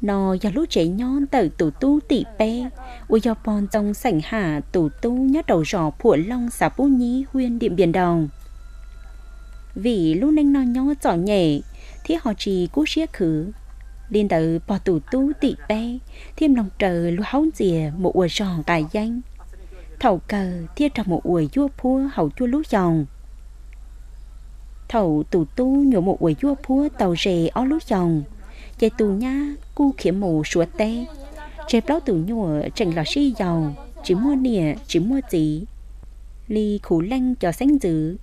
No yog lub tsev nyob ntawm tus tub tim peb, uas yog pog Ntxoo xeem Ham tus tub nyob rau zos Phuam Looj, xav Pub Nyib, hwj Diam Npias Nroog. Vim lub neej noj nyob txom nyem thiab ho tsis kub siab khwv, li ntawd pog tus tub tim peb thiaj mloog raws luag haub ntxias mus ua zog nqa yeeb, thaum kawg thiaj raug mus ua yuaj phuab hauv cuaj lub xyoos. Thaum tus tub nyuam mus ua yuaj phuab tau ze ob lub xyoos, ces tus nyab kuj khiav mus Suav teb, tseg plaub tus nyuam tseem los sib yaus, tsis muaj niam tsis muaj txiv li khuv leej cov xeeb ntxwv,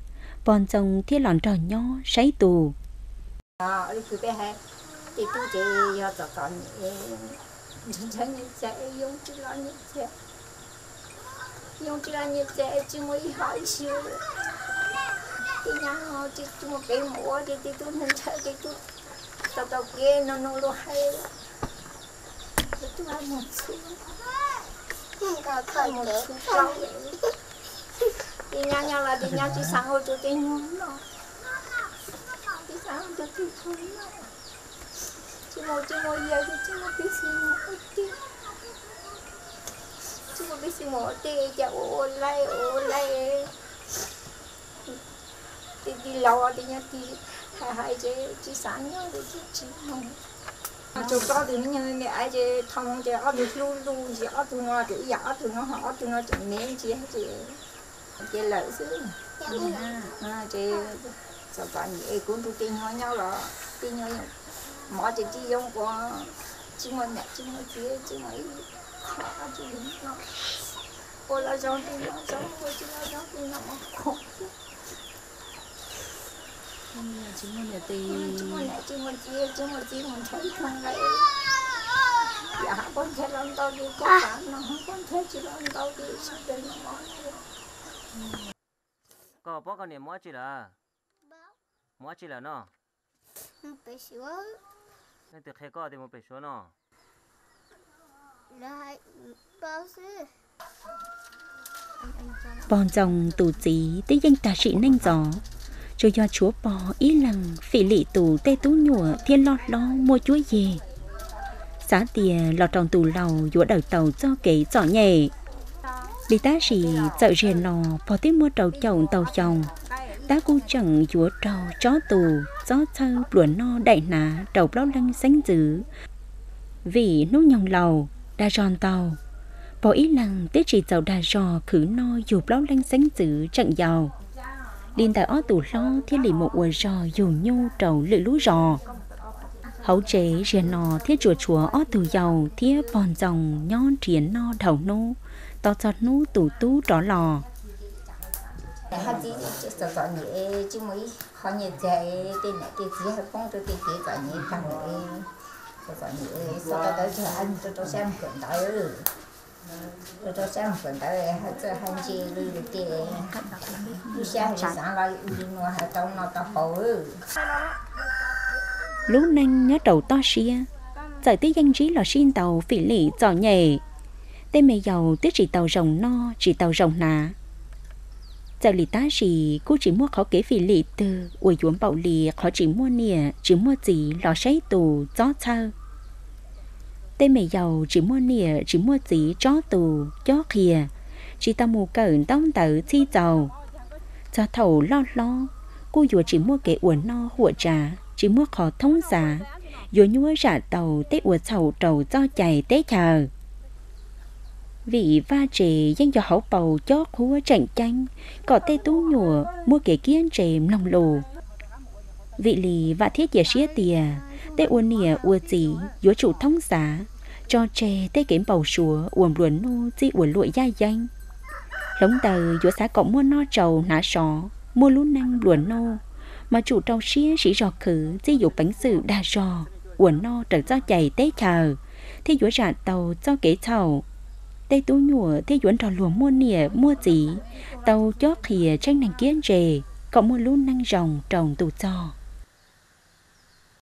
pog Ntxoo thiaj los nrog nyob saib tus. Tus tub ces yog txom txom nyem, ntshaw nyiaj txiag, yoo tsis los nyiaj txiag, yoo tsis los nyiaj txiag, tsis muaj ib hom ib si. Tej nyab tsis muaj kev mus ua, ces tus tub ntshaw, ces tus tub tau tau kev nug nug luag hais, tus tub hais mus txhub, mus txhub plaub. Ces nyab nyob los ces nyab tsis xav ua rau tej nyuag no, tsis xav ua rau tej nyuag no. Tsis muaj, tsis muaj yawg, tsis muaj peb xeem mus ua teb, tsis muaj peb xeem mus ua teb, cas ua ua laij ua ua laij. Tej tij laug tej nyob tij hais hais ces tsis xav nyob ces tsis mus. Tsuas plaub tus me nyuam me me aiv ces thaum mus ces ob tug hlub lug ntsis, ob tug no ces ib yam, ob tug no ho ob tug no tseem me ntsis ces ces lawm xwb. Ces txom txom nyem es kuv nrug tej nyuag nyob los tej nyuag mov ces tsis zoo ua, tsis muaj niam tsis muaj txiv, tsis muaj ib qho, tsis zoo no. Ua los zoo tej no zoo, ua tsis los zoo tej no mov khoom. Tsis muaj niam tsis muaj txiv, tsis muaj txiv mus nrhiav ib thooj nqaij, yam hab poj ntxhais los ntau ces koj kav no, poj ntxhais tsis los ntau ces sawv daws no mov. Koj paub koj niam mus dab tsi lawm? Mus dab tsi lawm no? Leej twg qhia koj tias mus pem Suav no? Pog Ntxoo tus txiv twb yeej tag sim neej ntxov, tsuas yog tshuav pog ib leeg Fim Lim tus tej tub nyuam thiab loj hlob muaj cuab yig, xav tias los rau ntu laus yuav daws tau txoj kev txom nyem li. Tab sis txawm ziag no pog twb muaj rau caum ntau xyoo, tab kuj tseem yuav raug tsob tus txob txhawj pluas noj daim hnav rau plaub leeg xeeb ntxwv. Vim hnub nyoog laus, dag zog ntau, pog ib leeg twb tsis txaus dag zog khwv noj yug plaub leeg xeeb ntxwv tseem yau. Li ntawd ob tug hlob thiaj li mus ua zog yug nyuj rau lwm lub zos. Hauv tsev ziag no thiaj tsuas tshuav ob tug yau thiab pog Ntxoo nyob nrhiav noj dhau hnub, tos txog hnub tus tub rov los. Hab txib txom txom nyem, tsis muaj ib qho nyiaj txiag, tej niam tej txiv hab poob rau tej kev txom nyem tag lawm. Txom txom nyem, txhob tau tawv tseg, rau rau sab mus kawm ntawv, rau rau sab mus kawm ntawv, hab txawj hab ntse lwj lwm tej, lub siab hab xaav los ua li nuav hab tau noj tau haus. Lub neej nyob rau toj siab, txawm twb yeej ntsib los sib ntau fim lim txom nyem, tej me yaus twb tsis tau zoo noj tsis tau zoo hnav. Txawm li tab sis kuj tsis muaj qhov kev fim lim twg uas yuav npaum li qhov tsis muaj niam tsis muaj txiv los saib tus txob txhawj. Tej me yaus tsis muaj niam tsis muaj txiv tsob tus cob qhia, tsis tau mus kawm ntaub ntawv txhij txaus. Txog thaum loj hlob, kuj yuav tsis muaj kev ua noj huam tsav, tsis muaj qhov thoob xav, yuav nyuaj zam tau tej ua txhaum rau txoj cai teb chaws. Vim vaj tse yeej yog hauv paus cob qhuab tseem ceeb kom tej tub nyuam muaj kev kiab ntse mloog lus. Vim li vam thiab cia siab tias tej ua niam ua txiv yuav tsum thoob xav, tso tseg tej kev npau suav uas nplua nuj txij ua luam yaj yeeb. Hloov ntawd yuav xav kom muaj noj tsau hnav sov, muaj lub neej nplua nuj, mas tsum rau siab siv zog khwv txij yus peev xwm dag zog, ua noj raws txoj cai teb chaws, thiaj yuav zam tau txoj kev txhaum. Tej tub nyuam thiaj yuav nrog luag muaj niam muaj txiv, tau cob qhia tsheej neeg kiab ntse, kom muaj lub neej zoo rau ntu txog.